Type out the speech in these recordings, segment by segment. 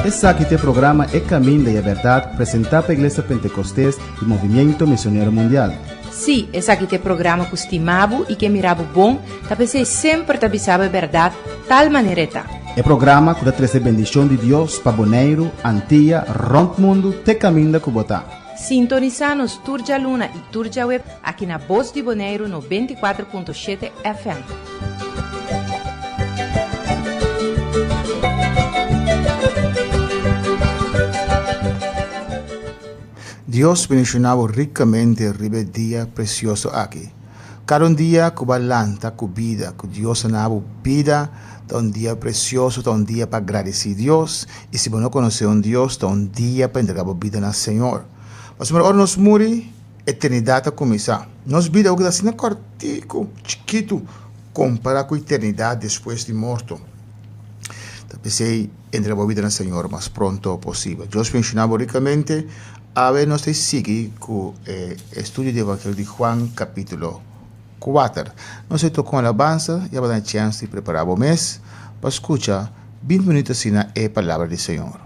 Esaki ta e programa E Caminda y e Berdad presenta pa Iglesia Pentecostes y Movimiento Misionero Mundial. Sí, esaki ta e programa ku stima bo i ke mira bo bon, ta p'esei semper ta bisa bo e bèrdat tal manera e ta. E programa ku ta trese bendishon di Dios pa Boneiru, Antia, rònt mundu te kaminda ku bo ta. Sintonisá nos tur djaluna i tur djaweb aki na Bos di Boneiru 94.7 FM. Dios bendiciona bo ricamente riba e dia precioso aki. Cada un dia cu bo a lanta cu bida, cu Dios a na bo bida, ta un dia precioso, ta un dia pa agradeci Dios, y si bo no conoce un Dios, ta un dia pa entrega bo bida na Señor. Pasobra ora nos muri, eternidad ta cuminsa. Nos bida awor ta asina cortico, chikito, compara cu eternidad despues di morto. Ta p'esey entrega bo bida na Señor mas pronto posibel. Dios bendiciona bo ricamente. Awe nos ta sigui cu e estudio di Evangelio di Juan capitulo 4. Nos ta toca un alabansa y a bo ta chance di prepara bo mes pa scucha 20 minuut asina e palabra di Señor.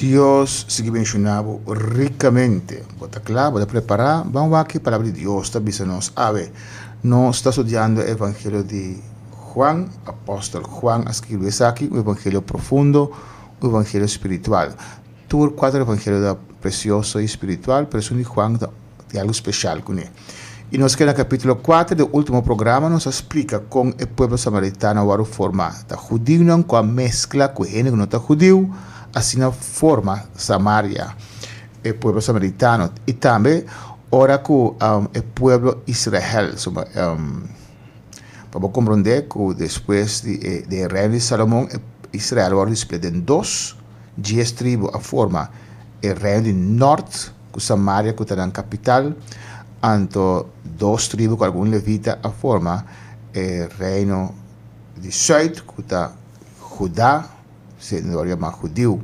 Dios sigui benshoná bo rikamente. Bo ta kla? Bo ta prepará? Ban wak e Palabra di Dios ta bisa nos awe. Nos ta studiando e Evangelio di Juan. Apòstel Juan a skirbi esaki, un evangelio profundo, un evangelio spiritual. Tur kuater evangelio ta presioso i spiritual, pero esun di Juan ta tin algu speshal kuné. I nos keda na kapítulo kuater di e último programa nos a splika kon e pueblo samaritano a wòrdu formá. Ta hudiunan ku a meskla ku hende ku no ta hudiu, asina forma Samaria, e pueblo samaritano. I tambe ora ku e pueblo Israel, pa bo komprondé ku despues di e di e reino di Salomon e Israel a wòrdu split den dos, dies tribu a forma e reino di nòrt, ku Samaria ku ta nan kapital, anto dos tribu ku algun levita a forma e reino di sùit ku ta Huda, se nan wòrdu yamá hudiu.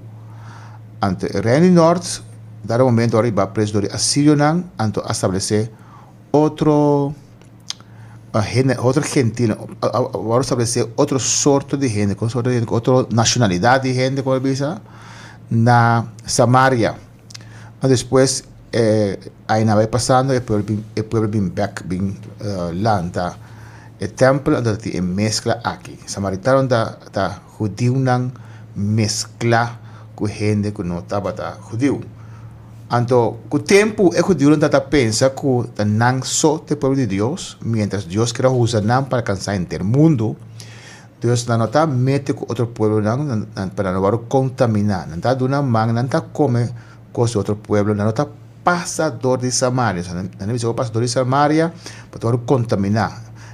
Anto e reino di nòrt dado momento a riba pres dor di asirionan, anto a stablesé otro hende, otro gentil, a wòrdu stablesé otro sorto di hende, otro nashonalidat di hende komo bisa na Samaria. Ma despues e añanan bai pasando e pueblo bin e pueblo bin bek bin lanta e tempel anto ta tin e meskla aki. Samaritanonan ta ta hudiunan meskla ku hende ku no tabata hudiu. Anto ku tempu e hudiunan ta ta pensa ku ta nan so ta e pueblo di Dios mientras Dios kier a usa nan pa alkansa henter mundu. Dios nan no ta mete ku otro pueblonan pa nan no wòrdu kontaminá. Nan ta duna man, nan ta kome kos di otro pueblo, nan no ta pasa dor di Samaria. Nan a bisa bo pasa dor di Samaria bo ta wòrdu kontaminá.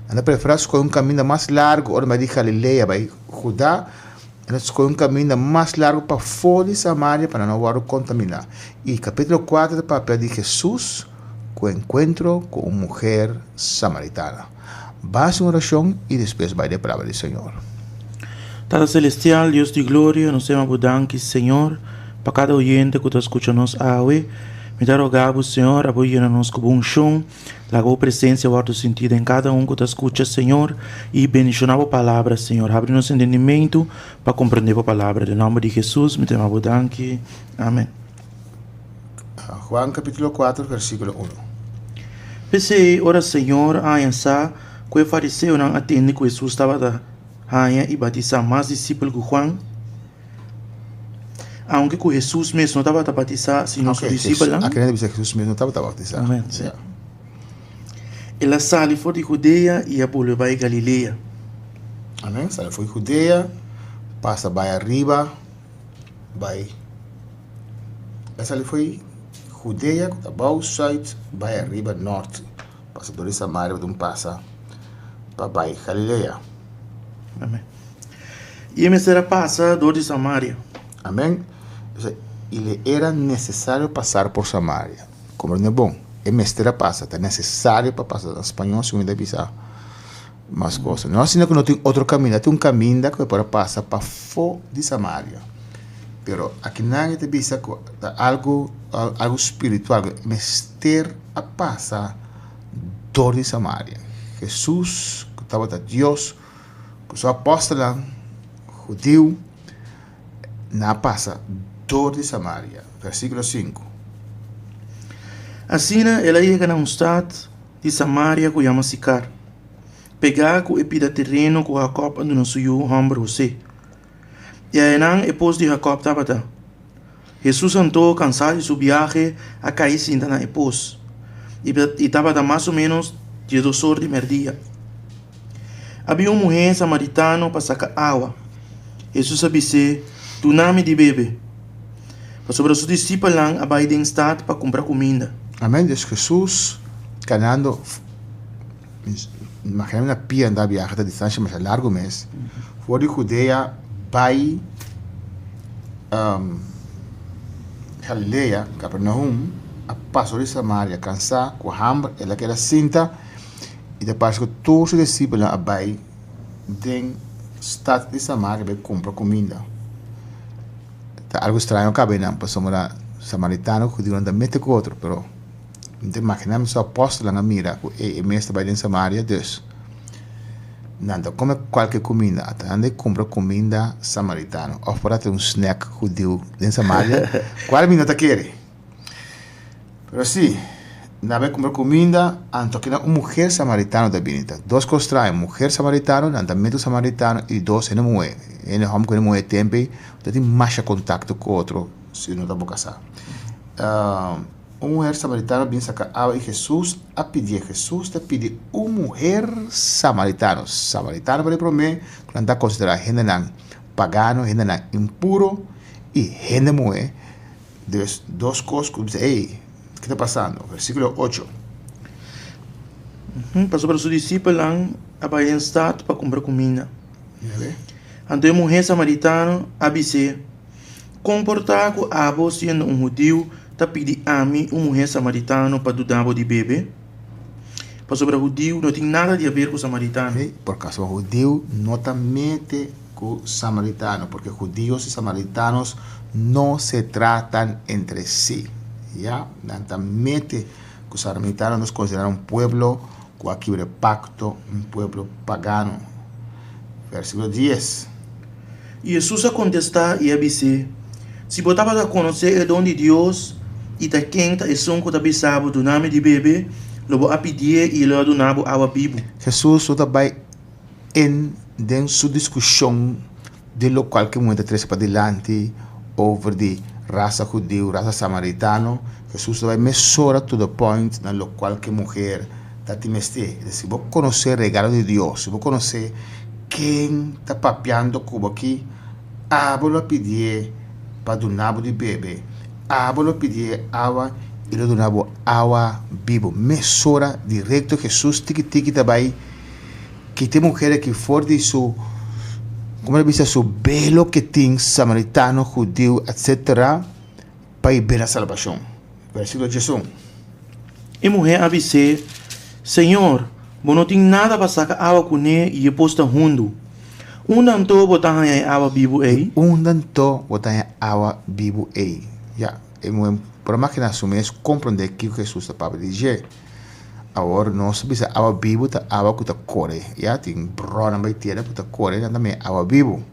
Nan ta preferá skohe un kaminda mas largu ora nan bai di Galilea bai Judá, nan ta skohe un kaminda mas largu pafó di Samaria pa nan no wòrdu kontaminá. I kapítulo kuater ta papia di Hesus ku enkuentro ku un muher samaritana. Basa un orashon i despues bai den palabra di Señor. Tata Celestial, Dios di gloria, nos ta yama Bo danki, Señor, pa kada oyente ku ta skucha nos awe. Mi ta roga Bo, Señor, a Bo yena nos ku Bo unshon. Laga Bo presensia wòrdu sintí den kada un ku ta skucha, Señor, i bendishoná Bo palabra, Señor. Habri nos entendimentu pa komprendé Bo palabra. Den nòmber di Hesus mi ta yama Bo danki. Amen. Juan capítulo 4 versículo 1. P'esei, ora Señor a haña sa ku e fariseonan a tende ku Hesus tabata haña i batisá mas disipel ku Juan, aunke ku Hesus mes no tabata batisá sino su disipelnan. Aki nan ta bisa Hesus mes no tabata batisá. Amén, sí. El a sali for di Judea i a bolbe bai Galilea. Amén, sali for di Judea, pasa bai ariba, bai. E sali fo'i Judea ku ta bou sùit bai ariba nòrt, pasa dor di Samaria pa dun pasa pa bai Galilea. Amen. I e mester a pasa dor di Samaria. Amen. Osea, i le era nesesario pasar por Samaria. Komprende bon, e mester a pasa, ta nesesario pa pasa. Na spañó si mi ta bisa mas cosa. No asina ku no tin otro kaminda, tin un kaminda ku e por a pasa pafó di Samaria. Pero akinan e ta bisa ku ta algu algu spiritual ku mester a pasa dor di Samaria. Hesus ku tabata Dios ku su apòstelnan hudiu nan a pasa dor di Samaria. Versíkulo sinku. Asina el a yega na un stat di Samaria ku yama Sikar, pegá ku e pida tereno ku Hakòb a duna su yu hòmber Hosé. I ayanan e pos di Hakòb tabata. Hesus anto, kansá di su biahe, a kai sinta na e pos. I tabata mas o ménos diesdos or di mèrdia. A bin un muhé samaritano pa saka awa. Hesus a bis'é, Duna mi di bebe. Pasobra su disipelnan a bai den stat pa kumpra kuminda. Amen, dus Hesus kanando, imagina mi na pia anda biaha ta distansha masha largu mes, for di Judea bai Galilea, Capernaum, a pasa di Samaria kansa ku hamber, el a keda sinta i ta parse ku tur su disipelnan a bai den stat di Samaria bai kumpra kuminda. Ta algu straño kabe nan pasobra samaritano ku hudiunan ta mete ku otro pero mi ta imaginá mi su apòstelnan a mira ku e mes ta bai den Samaria dus. Nan ta kome kualke kuminda, ata nan ta kumpra kuminda samaritano òf por ata un snack hudiu den Samaria, kual mi no ta kere. Pero si, nan bai kumpra kuminda, anto kina un muher samaritano ta bini. Ta dos kos straño, muher samaritano, nan ta metu samaritano i dos hende muhé. Hende hòmber ku hende muhé tempu ei ta tin masha kontakto ku otro si no ta bo kasá. Un muher samaritano bin saka awa i Hesus a pidié. Hesus ta pidi un muher samaritano. Samaritano pa di promé ku nan ta konsiderá hendenan pagano, hendenan impuro i hende muhé. Dus dos kos ku bisa, ey, ke ta pasando? Versíkulo ocho. Pasobra su disipelnan a bai den stat pa kumpra kuminda. Anto e muher samaritano a bis'é. Kon por ta ku abo, siendo un hudiu, ta pidi ami, un muhé samaritano, pa duda bo di bebe? Pasobra hudiu no tin nada di haber ku samaritano. Sí, por kaso hudiu no ta mete ku samaritano, porque hudios y samaritanos no se tratan entre sí. Ya, nan ta mete ku samaritano, nos konsiderá un pueblo ku a kibra e pakto, un pueblo pagano. Versíkulo dies. I Hesus a kontestá i a bis'é, Si bo tabata konosé e don di Dios i ta ken ta esun ku ta bisa bo, Duna mi di bebe, lo bo a pidié i e lo a duna bo awa bibu. Hesus no ta bai en den su diskushon di lokual ke muhé ta trese padilanti over di rasa hudiu, rasa samaritano. Hesus ta bai mesora to the point na lokual ke muher ta tin mester. Si bo konosé regalo di Dios, si bo konosé Ken ta papiando ku bo aki? Abo lo pidié pa duna bo di bebe. Abo lo pidié awa i lo duna bo awa bibu. Mesora direkto Hesus tiki tiki ta bai kita e muher aki for di su, komo ta bisa, su belo ke tin, samaritano, hudiu, etsetera, pa e bira salbashon. Versíkulo diesun. E muhé a bis'é, Señor, bo no tin nada pa saka awa kuné i e pos ta hundu. Unda anto bo ta haña e awa bibu ei? Unda anto bo ta haña awa bibu ei? Ya, e muhé por a maginá su mes komprondé kiko Hesus ta papia di dje. Awor nos ta bisa awa bibu ta awa ku ta kore. Ya, tin brònan bai tera ku ta kore, nan ta mira awa bibu.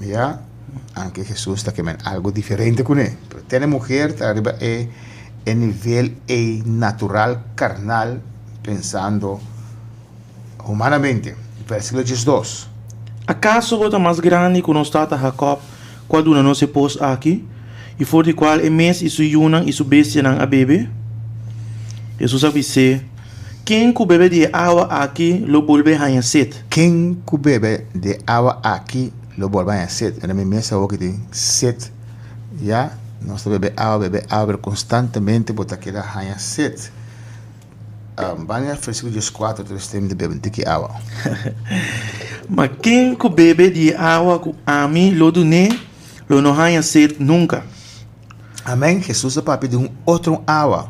Ya, aunke Hesus ta kemen algo diferente kuné, pero tene muher ta riba e e nivel ei natural, karnal, pensando humanamente. Versíkulo diesdos. Akaso bo ta mas grandi ku nos tata Jakòb, ku a duna nos e pos aki, i for di kual e mes i su yunan i su bestianan a bebe? Hesus a bis'é, Ken ku bebe di e awa aki lo bolbe haña set. Ken ku bebe di e awa aki lo bolbe haña set. Mira mi mes awor ki tin set. Ya, nos ta bebe awa, bebe awa, pero konstantemente bo ta keda haña set. Ban na versíkulo dieskuater tres tem di bebe un tiki awa. Ma ken ku bebe di e awa ku ami lo dun'é lo no haña set nunka. Amen, Hesus a papia di un otro awa,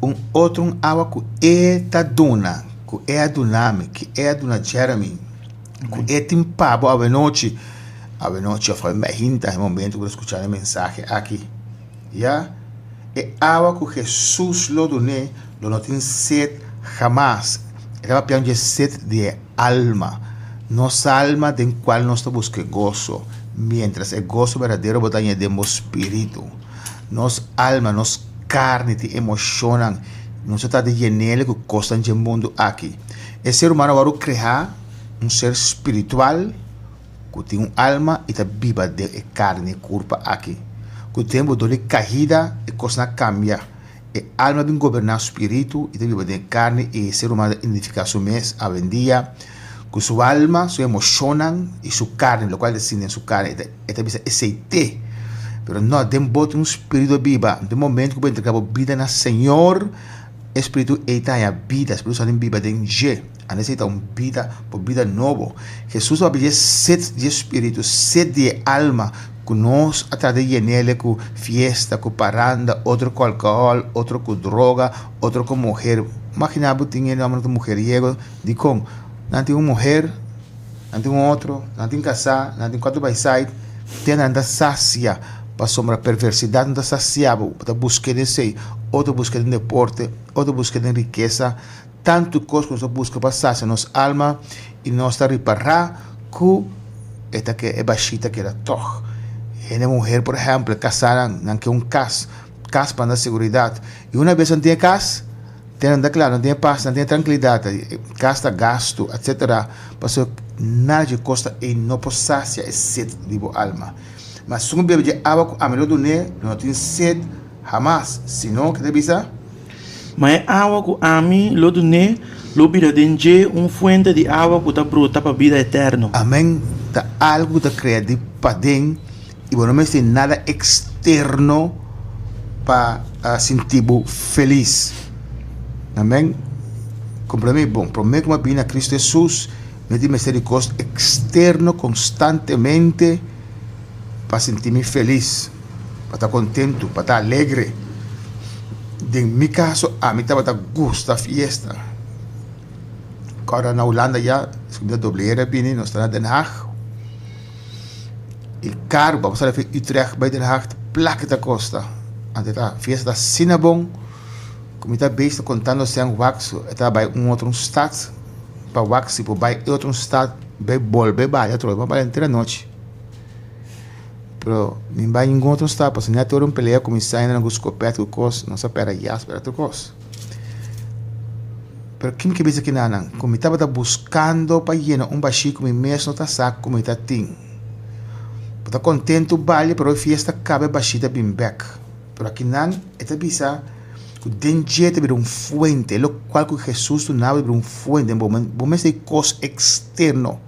un otro awa ku E ta duna, ku E a duna mi, ku E a duna Jeremy, ku E tin pa bo awenochi, awenochi of awe-mainta, e momento ku bo ta skucha e mensahe aki, ya. E awa ku Hesus lo dun'é lo no tin set hamas. E ta papiando di e set di e alma, nos alma den kual nos ta buska e goso, miéntras e goso berdadero bo ta haña den bo spiritu. Nos alma, nos karni tin emoshonnan, nos ta trata di yen'el ku kosnan dje mundu aki. E ser humano a wòrdu kreá un ser spiritual ku tin un alma i ta biba den e karni, e kurpa aki. Ku tempu dor di kahida e kosnan a kambia. E alma bin goberná spiritu i ta biba den e karni i e ser humano ta identifiká su mes awendia ku su alma, su emoshonnan i su karni, lokual e ta sinti den su karni e ta bisa esei te. Pero no, den bo tin un spiritu a biba. Den momento ku bo entregá bo bida na Señor, e spiritu ei ta haña bida, e spiritu santu ta biba den dje. Anto esei ta un bida, bo bida nobo. Hesus a papia dje set di e spiritu, set di e alma ku nos a trata di yenele ku fiesta, ku paranda, otro ku alkohòl, otro ku droga, otro ku muher. Imaginá bo tin hende ku ta mujeriego, dikon? Nan tin un muher, nan tin un otro, nan tin kasá, nan tin kuater baisait, te nan ta sasia pasobra perversidat no ta sasia bo, bo ta busk'é den esei, otro busk'é den deporte, otro busk'é den rikesa. Tantu kos ku nos ta buska pa sasia nos alma i nos ta ripará ku e ta ke e bashí ta keda tòg. Hende muher por ehèmpel kasá nan, nan ke un kas, kas pa nan seguridat. I una bes nan tin e kas, te nan ta kla, nan tin e pas, nan tin e trankilidat, kas ta gastu, etsetera. Pasobra nada dje kos ta ei no por sasia e set di bo alma. Ma esun ku bebe dje awa ku ami lo dun'é, lo no tin set hamas, sino, ke ta bisa? Ma e awa ku ami lo dun'é lo bira den dje un fuente di awa ku ta brota pa bida eterno. Amen ta algu ku ta krea di paden i bo no mester nada eksterno pa sinti bo felis. Amen. Komprende mi bon, promé ku mi a bini na Kristu Hesus mi tin mester di kos eksterno konstantemente pa sinti mi felis. Pa ta kontentu, pa ta alegre. Den mi kaso ami tabata gusta fiesta. Kòrda na Hulanda ya, mi ta doblera bini, nos ta na Den Haag. E karu pa bo sali for Utrecht bai Den Haag ta plaka ta kosta. Anto ta fiesta ta asina bon ku mi ta bezig ta kontando sèn wak su e ta bai un otro stad pa wak si por bai e otro stad bai bolbe bai atrobe bo bai henter anochi. Pero mi bai ningun otro stad pasobra net ora un pelea kuminsá hende nan ku skopèt ku kos nos a pèrdè yas pèrdè tur kos. Pero kin mi ke bisa kinanan? Ku mi tabata buskando pa yena un bashí ku mi mes no ta sa ku mi ta tin. Bo ta kontentu balia pero e fiesta kaba e bashí ta bin bèk. Pero akinan e ta bisa ku den dje ta bira un fuente, lokual ku Hesus dunaba ta bira un fuente den bo. Bo mester di kos eksterno.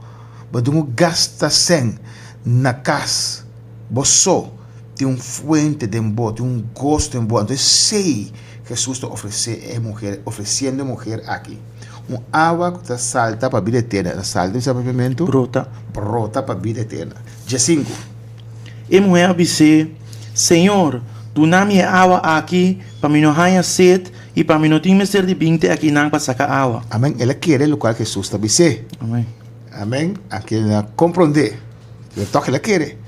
Bo tin ku gasta sèn na kas bo so. Tin un fuente den bo, tin un goso den bo. Anto esei Hesus ta ofresé e muher, ofresiendo e muher aki. Un awa ku ta salta pa bida eterna. Ta salta bisa papiamentu? Brota. Brota pa bida eterna. Diesinku. E muher a bis'é, Señor, duna mi e awa aki pa mi no haña set i pa mi no tin mester di bin te akinan pa saka awa. Amen. El a kere lokual Hesus ta bis'é. Amen. Amen. Anke el a komprondé. Pero tòg el a kere.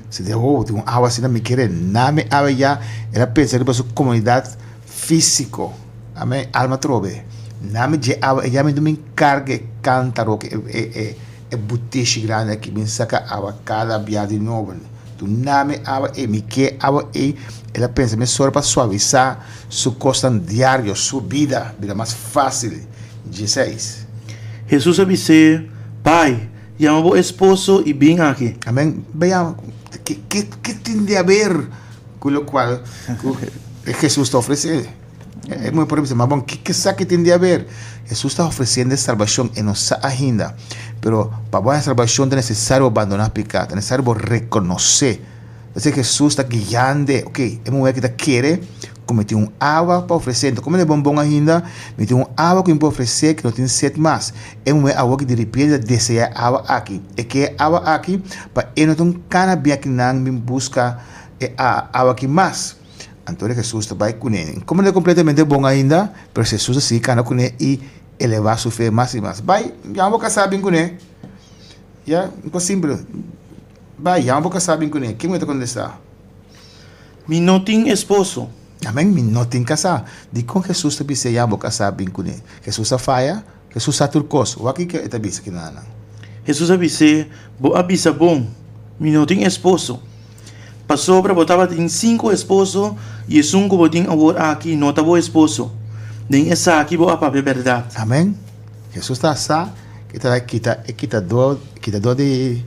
Si di, oh, tin un awa asina, mi kere nami awa ya. El a pensa riba su komunidat físiko. Amen. Alma trobe. Nami dje awa ya mi no bin karga e kántaro, e, e, e, e butishi grandi aki bin saka awa kada bia di nobo. Tu nami awa ei, mi ke awa ei. El a pensa mesora pa suavisá su kosnan diario, su bida bira mas fásil. Dieseis. Hesus a bis'é, Bai, yama bo esposo i bin aki. Amen. Bea, ke, ke, ke tin di haber ku lokual ku Hesus ta ofresé? E muher por bisa, ma bon, ke esaki tin di haber? Hesus ta ofresiendo e salbashon, e no sa ainda. Pero pa bo haña salbashon ta nesesario bo bandoná piká, ta nesesario bo rekonosé. Esei Hesus ta guiand'e. Ok, e muher aki ta kere ku mi tin un awa pa ofresé. No ta kome bonbon ainda, mi tin un awa ku mi por ofresé ku no tin set mas. E muher awor ki diripiente ta deseá e awa aki. E ke e awa aki pa e no ta un kana bin akinan bin buska e awa aki mas. Anto Hesus ta bai kuné. Komo no ta kompletamente bon ainda, pero Hesus ta sigui kana kuné i elevá su fe mas i mas. Bai, yama bo kasá bin kuné. Ya, un kos simpel. Bai, yama bo kasá bin kuné. Ken bo ta kontestá? Mi no tin esposo. Amèn, mi no tin kasá. Dikon Hesus ta bis'é yama bo kasá bin kuné? Hesus a faya? Hesus sa tur kos. Wak kiko e ta bisa kinanan. Hesus a bis'é, Bo a bisa bon, Mi no tin esposo. Pasobra bo tabatin sinku esposo i esun ku bo tin awor aki no ta bo esposo. Den esaki bo a papia bèrdat. Amèn. Hesus ta sa ku e ta kita e kitadó, kitadó di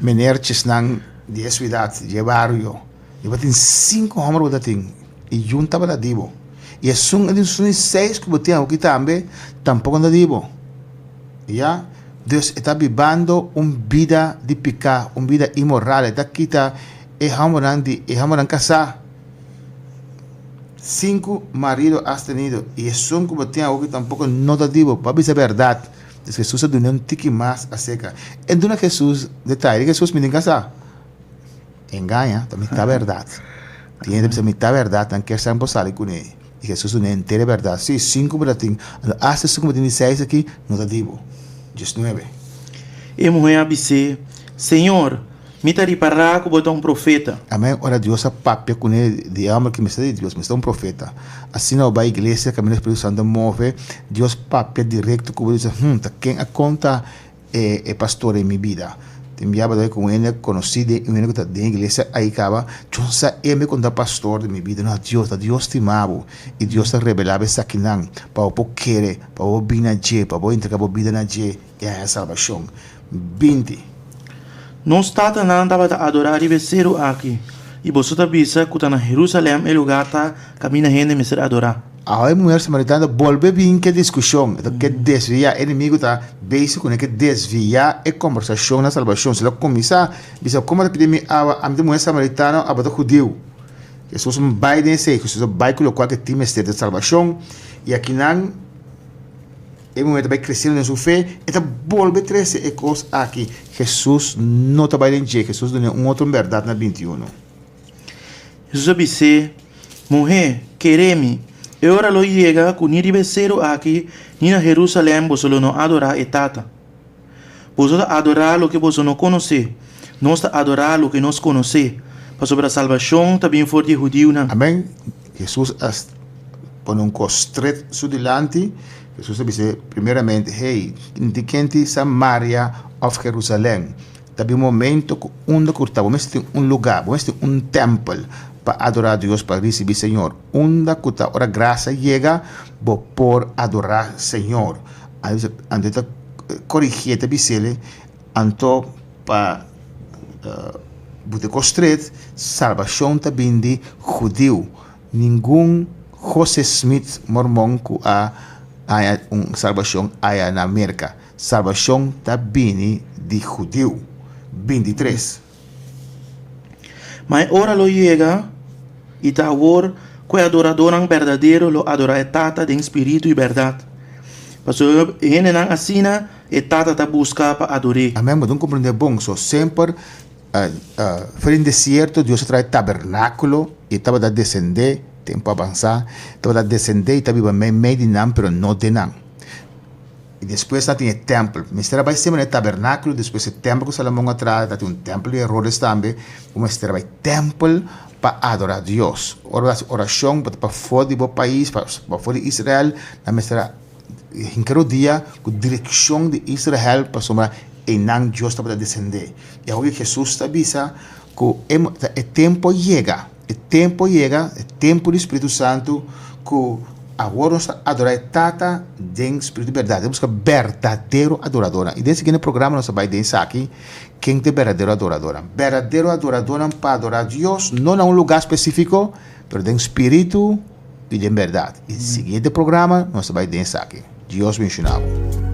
menertjesnan di e suidat, di e bario. I bo tin sinku hòmber bo ta tin, i yun tabata di bo. I esun e di seis ku bo tin awoki tambe tampoko no ta di bo. Ya? Dus e ta bibando un bida di piká, un bida inmoral. E ta kita e hòmbernan di e hòmbernan kasá. Sinku marido has tenido, i esun ku bo tin awoki tampoko no ta di bo. Bo a bisa bèrdat. Dus Hesus a dun'é un tiki mas aserka. E duna Hesus detaye. Di Hesus, Mi tin kasá. Engaña, ta mitá bèrdat. Tin hende ta bisa mitá bèrdat, nan kier sa bo sali kuné. I Hesus dun'é henter e bèrdat. Sí, sinku bo ta tin, anto asta esun ku bo tin di seis aki, no ta di bo. Diesnuebe. E muhé a bis'é, Señor, Mi ta ripará ku bo ta un profeta. Amèn. Ora Dios a papia kuné di e hòmber ki mester di Dios, mester un profeta. Asina bo bai iglesia kaminda e Spiritu Santu a move, Dios papia direkto ku bo, di bisa, Hum, ta ken a konta e e pastor den mi bida? Tin bia bo ta bai ku un hende konosí den un hende ku ta den iglesia ai kaba, Dios sa e mi konta pastor den mi bida. No, Dios, ta Dios stima bo i Dios ta revelá bo esakinan pa bo por kere, pa bo bini na dje, pa bo entrega bo bida na dje. I haña salbashon. 20. Nos tatanan tabata adorá riba e seru aki, i boso ta bisa ku ta na Herusalèm e lugá ta kaminda hende mester adorá. Awe e muher samaritano ta bolbe bin ke diskushon. E ta ke desviá. E enemigu ta bezig kuné ke desviá e kombersashon na salbashon. Si lo kuminsá bisa, Komo ta pidi mi awa? Ami ta muher samaritano, abo ta hudiu. Hesus bai den esei. Hesus a bai ku lokual ke tin mester di salbashon. I akinan. E muhé ta bai kresiendo den su fe, e ta bolbe trese e kos aki. Hesus no ta bai den dje, Hesus dun'é un otro bèrdat na 21. Hesus a bis'é, Muhé, kere mi, e ora lo yega ku ni riba e seru aki ni na Herusalèm boso lo no adorá e Tata. Boso ta adorá loke boso no konosé, nos ta adorá loke nos konosé, pasobra salbashon ta bin for di e hudiunan. Amèn. Hesus a pone un kos stret su dilanti. Hesus a bis'é primeramente, Hey, di ken ti Samaria òf Herusalèm? Ta bin un momento ku unda ku ta bo mester tin un lugá, bo mester tin un tèmpel pa adorá Dios, pa risibí Señor. Unda ku ta ora grasa yega, bo por adorá Señor. Anto e ta korigié, ta bis'é, Anto pa bo ta kostret, salbashon ta bin di hudiu. Ningun José Smith mormon ku a haña un salbashon aya na Merka. Salbashon ta bini di hudiu. 23. Ma e ora lo yega, i ta awor, ku e adoradónan berdadero lo adorá e Tata den spiritu i bèrdat. Pasobra e hendenan asina e Tata ta buska pa ador'é. Amèn, bo ta komprendé bon. So, semper for den desierto Dios a trae tabernákulo i e tabata desendé, tempu avansá, tabata desendé i ta biba meimei di nan, pero no den nan. I despues nan tin e tèmpel. Mester a bai semper na e tabernákulo, despues e tèmpel ku Salomon a traha, ta tin un tèmpel di Herodes tambe, ku mester a bai tèmpel pa adorá Dios. Ora bo ta hasi orashon, bo ta pafó di bo pais, pafó di Israel, nan mester a hinka rodia ku direkshon di Israel, pasobra einan Dios tabata desendé. I awor Hesus ta bisa ku e tempu a yega. E tempu a yega, e tempu di Spiritu Santu, ku awor nos ta adorá e Tata den spiritu i bèrdat. E buska berdadero adoradónan. I den siguiente programa nos ta bai den esaki, ken ta e berdadero adoradónan. Berdadero adoradónan pa adorá Dios, no na un lugá spesífiko, pero den spiritu i den bèrdat. I siguiente programa nos ta bai den esaki. Dios benshoná bo.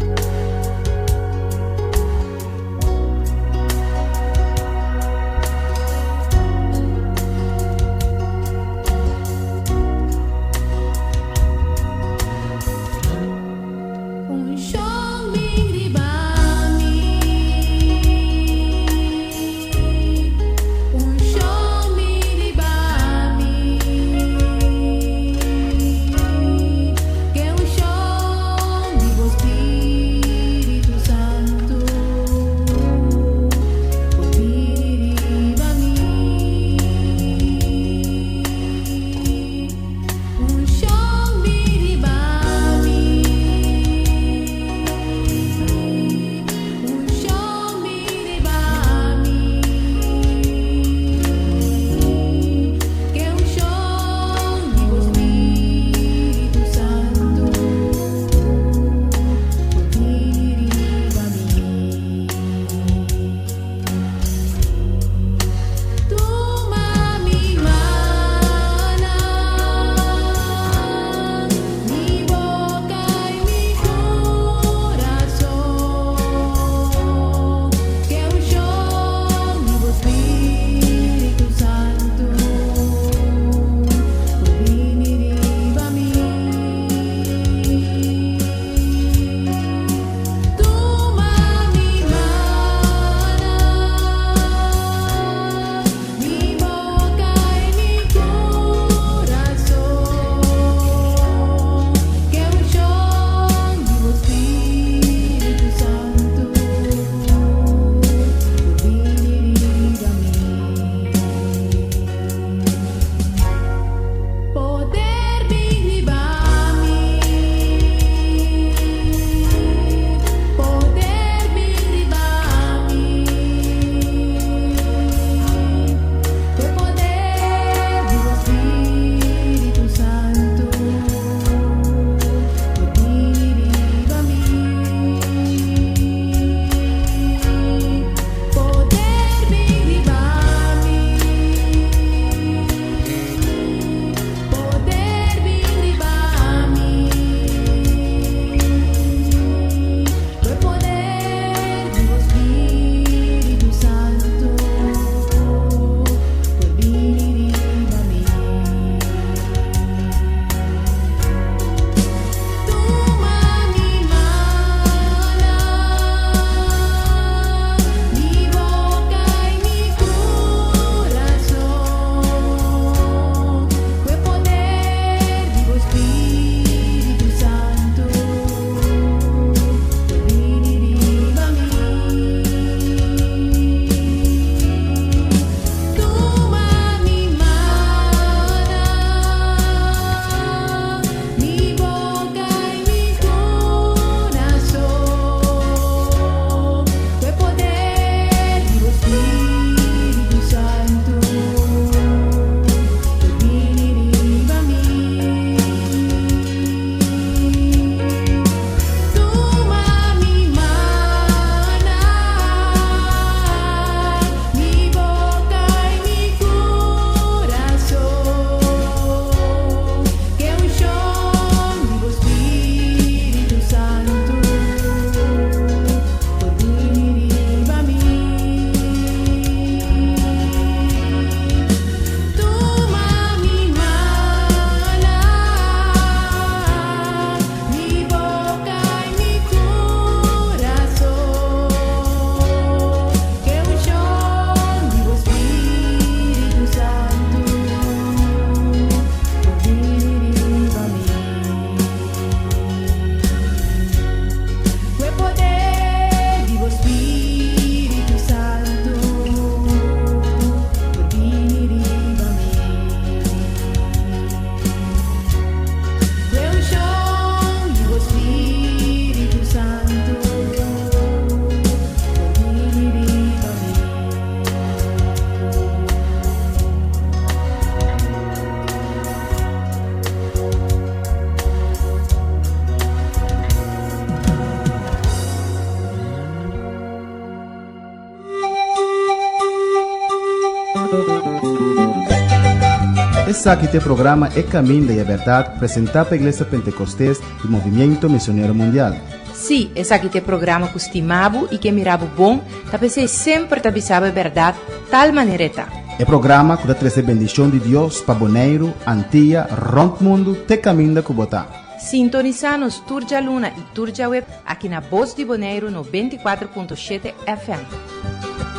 Esaki ta e programa E Caminda y e Berdad presenta pa Iglesia Pentecostes y Movimiento Misionero Mundial. Sí, esaki ta e programa ku stima bo i ke mira bo bon, ta p'esei semper ta bisa bo e bèrdat tal manera e ta. E programa ku ta trese bendishon di Dios pa Boneiru, Antia, rònt mundu te kaminda ku bo ta. Sintonisá nos tur djaluna i tur djaweb aki na Bos di Boneiru 94.7 FM.